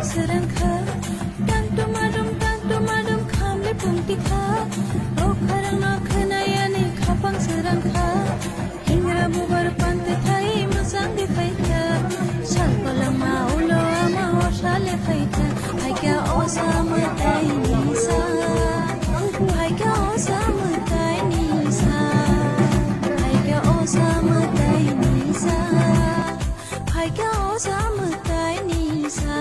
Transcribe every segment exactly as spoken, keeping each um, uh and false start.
Srangkha, tang tumadum, tang tumadum, khamle pungtikha. O kharangno khwnayani khapang srangkha. Hingra bubar pantwi thai mwchang di phaikha. Sal koloma ulo ama osa le phaikha. Phaikha osa mwtaini sa. Phaikha osa mwtaini sa. Phaikha osa mwtaini sa. Phaikha osa mwtaini sa.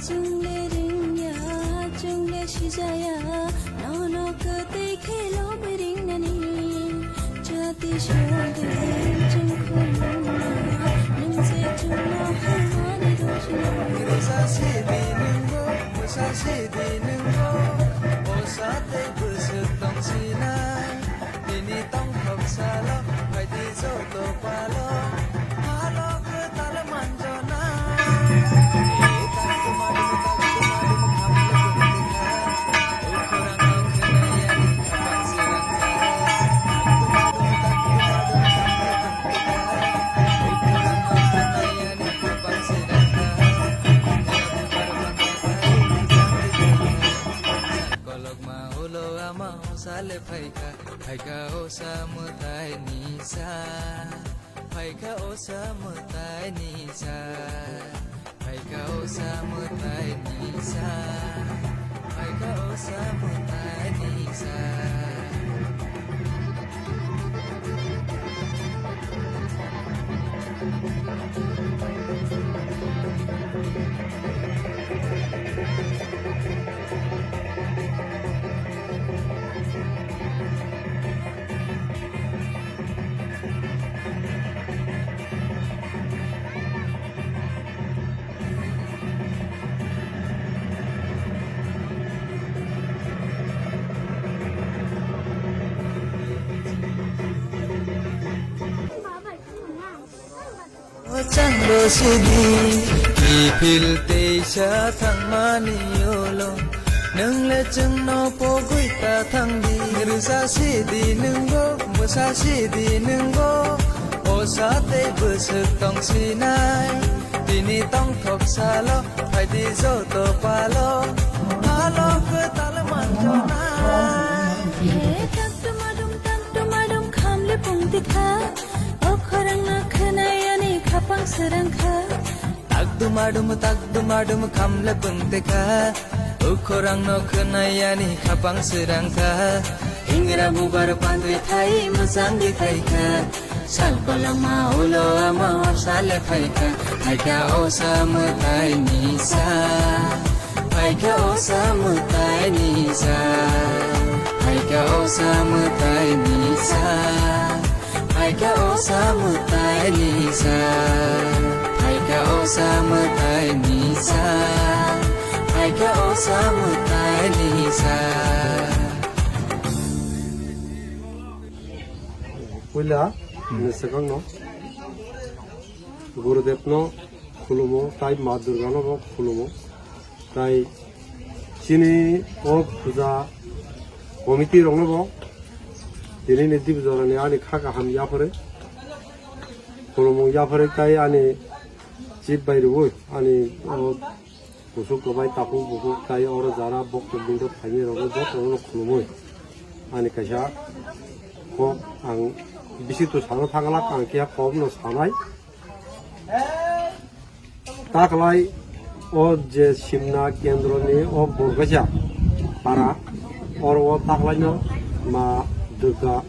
Chungle ringya, chungle sijaya, nono kwtwi khe lob ringnani. Jati songde chungkhuluma, nwng se chungno hamani rojna. Risa sidi nungbo, musa sidi nungbo, o satei bwswk tong sinai. Nini tongthok salo, phaidi joto palo, halo kwtal manjona. Kolokma ulo ama hosale phaikha. Phaikha osa mwtaini sa, phaikha osa mwtaini sa, phaikha osa mwtaini sa, phaikha osa mwtaini sa. O changbo sidi, kiphil teisa thangmani ulo, nwng le chwngno pogwi ta thangdi. Rwsa sidi nwngbo, bwsa sidi nwngbo, osa tei bwswk tong sinai. Tini tongthok salo, phaidi joto palo, halo kwtal manjonai. He tak tumadum, tak tumadum, khamle pungtikha. O khorangno khwnayani khapang srangkha. Tak dumadum, tak dumadum, khamle pungtikha. O khorangno khwnayani khapang srangkha. Hingra bubar pandwi thai mwchangwi phaikha. Sal koloma ulo ama hosale phaikha. Phaikha osa mwtaini sa. Phaikha osa mwtaini sa. Phaikha osa mwtaini sa. Phaikha osa mwtaini sa. Phaikha osa mwtaini sa. Phaikha osa mwtaini sa. Puila, hmm, mwswkangno, Gurudevno khulumo, tai Ma Durgano bo khulumo. Tai chini o puja committee rokno bo tini ni dibi jorani ani kha kaham yapharwi khulumung yapharwi tai ani chief bai rwui ani o kusuk kwbai takhuk bukhuk tai oro jara bokto bindok phainai rokno jotono khulumui ani kaisa kok ang bisi to sano thanglak ang kiya kom no sanai. Taklai O je Simna kendroni o Borgaisa para, oro o taklaino ma Durga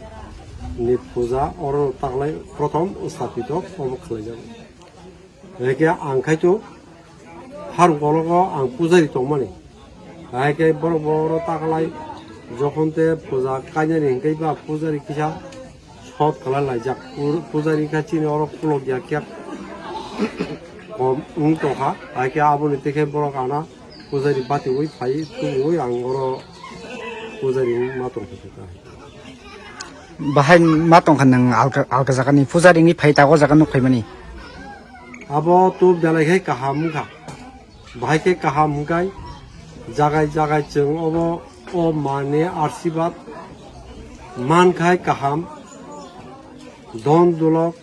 ni puja, oro taklai prothom stapito obo khlaijago. Hake ang khaito harung kologo ang pujari tongmani. Hake borok bo oro taklai jokhon te puja kainani hingke ba pujari kisa sot khlai laijak. Pu-, pujari kha chini oro kulok ya kya kom wng tongkha. Hake aboni tekhe borok ana pujari bati ui phai tubui ang oro pujari wng ma tongkha. Bahai ma tongkha nwng alka, alka jagani pujari wngwi phai ta o jaga nuk phaimani. Abo to belai khai kaham wngkha. Bahai khe kaham hwnkhe jagai jagai chwng obo o mani arsibad mankhai kaham, don dulok,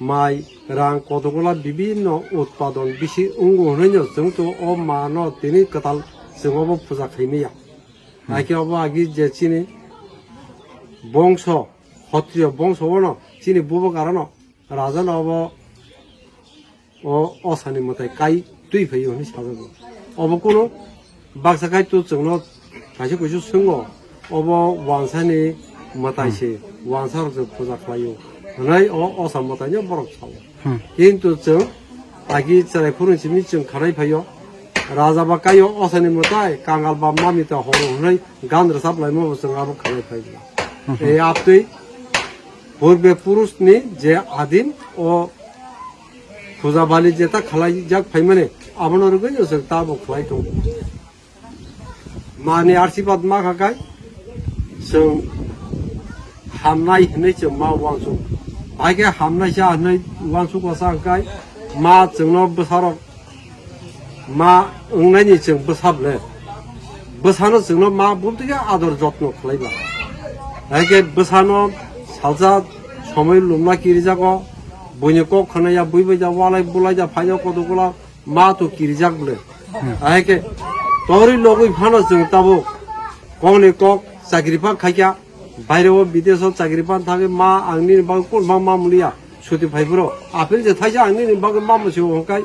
mai, rang, kotokgola bibinno utpadon bisi wngo hwnwi no chwng to o mano tini kwtal chwng obo puja khaimaya. Hai khe obo agi je chini bongso, Khotriyo bongso ono chini bubak arano raja no obo o osani mwtai kai twi phaio hwnwi sajago. Obo kunu baksa kai to chwngno kaisa kuisu swngo, obo wansani mwtai se, wansa rok se puja khlaio hwnwi o osa mwtai no borok sao. Kintu chwng agi chwrai phuru simi chwng khanai phaio, raja ba kaio osani mwtai, kangal ba mamita horo hwnwi gan rwchap laimabo chwng abo khanai phai. Ei aptwi purbe purusni je adin o puja bali jeta khlaijak phaimani, abono rwgwino chwng tabo khlai tongo. Mani arsibad ma kha kai chwng hamnai hinwi chwng ma uansuk. Hai khe hamnai cha hinwi uansuk o cha kai ma chwngno bwsarok ma wngnaini chwng bwsap le. Bwsano chwngno ma bumtwi khe ador jotno khlaiba. Hai khe bwsano salsa somoi lumna kirijago, buini kok khwnaya, bui bai ja walai bulai ja phaio kodogola ma to kirijak bwle. Hai khe tori logwi phano chwng tabuk kokni kok chakri pha khaikya, baire o bidesh o chakri pha thangwi ma ang nini bagwi kun ma ma muliya suti phai bro. Apil je thaisa ang nini bagwi ma musi hongkai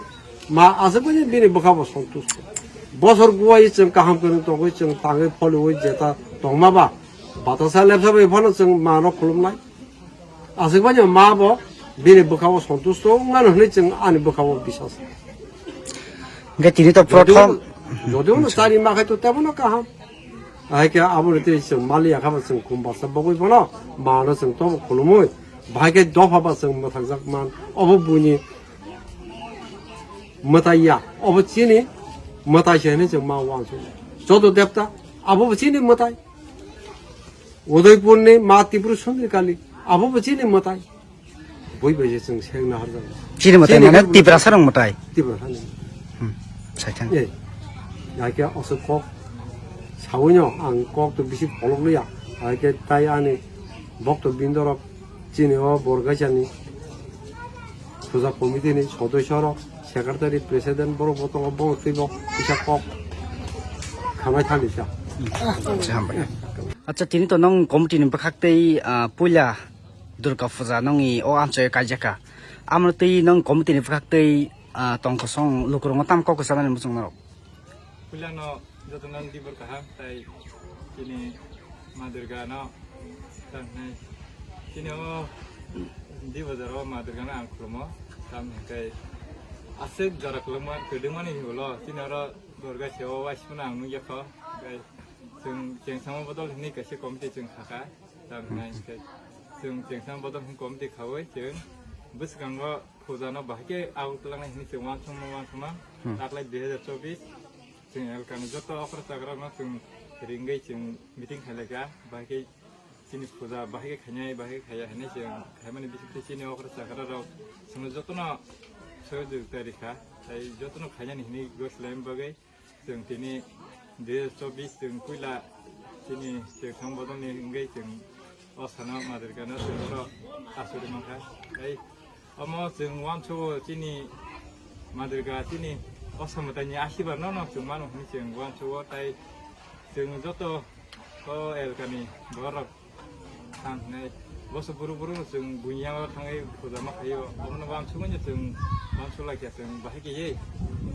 ma aswk bai bini bwkha bo santusto. Bosor guwai chwng kaham kwrwng tongwi chwng tangwi pholiwi jeta tongma ba batasa lepsa bai phano chwng mano khulumnai. Aswk bai ma bo bini bwkha bo santusto wngmano hwnwi chwng ani bwkha bo bisas. Hwnkhe tini to prothom. Jodi uno chari ma khai to tebo no kaham. Hai khe aboni tei chwng mali yakha ba chwng khum barsa bogwi bono mano chwng tobo khulumwi. Bahai khe dopha ba chwng mwthakjak man. Obo buini mwtai ya. Obo chini mwtai se hinwi chwng ma uansuk. Joto depta abo bo chini mwtai. Udaipurni ma Tripura Sundari Kali, abo bo chini mwtai. Bui bai je chwng seng na harjak. Chini mwtai mane Tiprasa rok mwtai. Tiprasa ni. Hmm. Saithang. Eh. Hai khe aswk kok sawino ang kok to bisi pholok liya. Hai khe tai ani bokto bindorok chini o Borgaisani puja committee ni sodosyo rok, secretary, president borok bo tongo, borok twi bo kisa kok khanai thani sa. Acha, hambai. Acha, tini to nong committee ni bwkhak tei, ah, puila Durga puja nongni o amchoi kaijaka. Amo tei nong committee ni bwkhak tei, ah, tong kosong lukurungo tam kok kwchanani muchung norok. Puilano jotono dibor kaham tai chini Ma Durga no tangnai. Chini o di bazar o Ma Durga no ang khulumo. Tam hingkai aswk jora khulumani kwdwngmani hinwi ulo chini oro Durga se o waismano ang nukya kho. Hingkai chwng chengsamo bodol hinwi kaisa committee chwng sakha. Tam hingkai chwng chengsamo bodol hinwi committee khaui chwng bwskango puja no bahai khe ago twlangnai hinwi chwng uansukma uansukma. Hmm. Taklai dui hazar chobbish chwng elkani joto okra chakrokno chwng ringwi chwng meeting khailai kha, bahai khe chini puja bahai khe khainai, bahai khe khaiya hinwi chwng khaimani bisingtwi chini okra chakrok rok chwngno jotono sohojogita rikha, tai jotono khainani hinwi gosle bagwi. Chwng tini dui hazar chobbish chwng puila chini chwng thang bodolni wngwi chwng o sano Ma Durgano chwng oro asuri mankha. Tei omo chwng uansukgo chini Ma Durga chini o samwtaini asirwad no chwng mano hwnwi chwng uansukgo, tai chwng joto o elkani borok thang hwnwi Boso buru buru no chwng buini yango thangwi puja ma khaio. Obono wansugwi no chwng wansuk lai kha chwng bahai khe ye.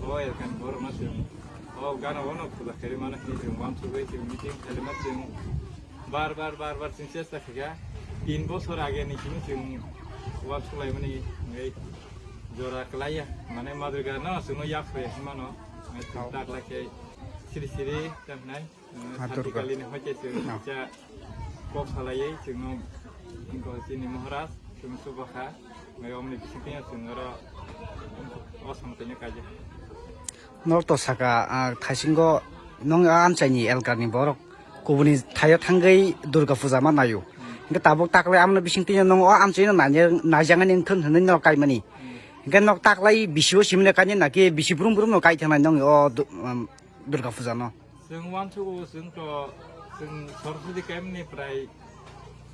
O elkani borok no chwng o gana o no puja khairi mano hinwi chwng wansugwi chwng meeting khairima chwng bar bar bar bar chwng chesta khaikha. Tin bosor age ni simi chwng wansuk lai mani hinwi jora kwlaiya. Mane madrga no chwngno yak phai hinmano. Chwng tak lai khe siri siri tang nai. Santi Durga. Kalini hoite chwng kisa kok salaiwi chwngno wngkha chini Maharaj, chwng chubakha, mai omni bisingtwi chwng oro o samtwino kaijak. Norok to saka, ah, thaisingo nong a amchaini elkarni borok kubuni thaio thangwi Durga puja ma naio. Hwnkhe tabuk taklai amno bisingtwi nong o amchaino naijak, naijaknani wngthun hwnwi norok kaimani. Hwnkhe nok taklai bisio simino kainai naki bisi brum brumno kai thangnai nong o du-, um, Durga puja no. Chwng uansukgo, chwng to, chwng Saraswati kaimani prai,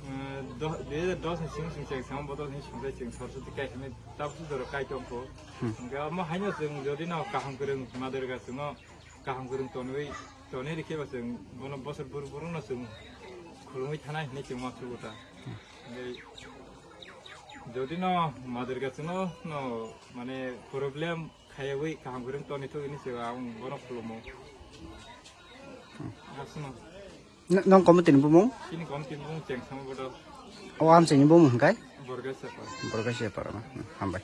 eh, do-, dui hajar dos ni simi chwng cheng samo bodol hinwi songkhe chwng Saraswati kai hinwi tabuk jora kai tongkho. Hmm. Hwnkhe omo haino chwng jodi no kaham kwrwng ma Durga chwngno kaham kwrwng tonwi, tonwi rikhe ba chwng bono bosor buru buru no chwng khulumwi thanai hinwi chwng uansukgo ta. Hwnkhe jodi no ma Durga chwngno no mane problem khaiwi kaham kwrwng toni thok hinwi se ang bono khulumo. Aswkno. N-, nong komo tini bumung? Chini komo tini bumung cheng samo bodo. O amchaini bumung hwnkhe? Borgai Separ. Borgai Separ, no? Hmm, hambai.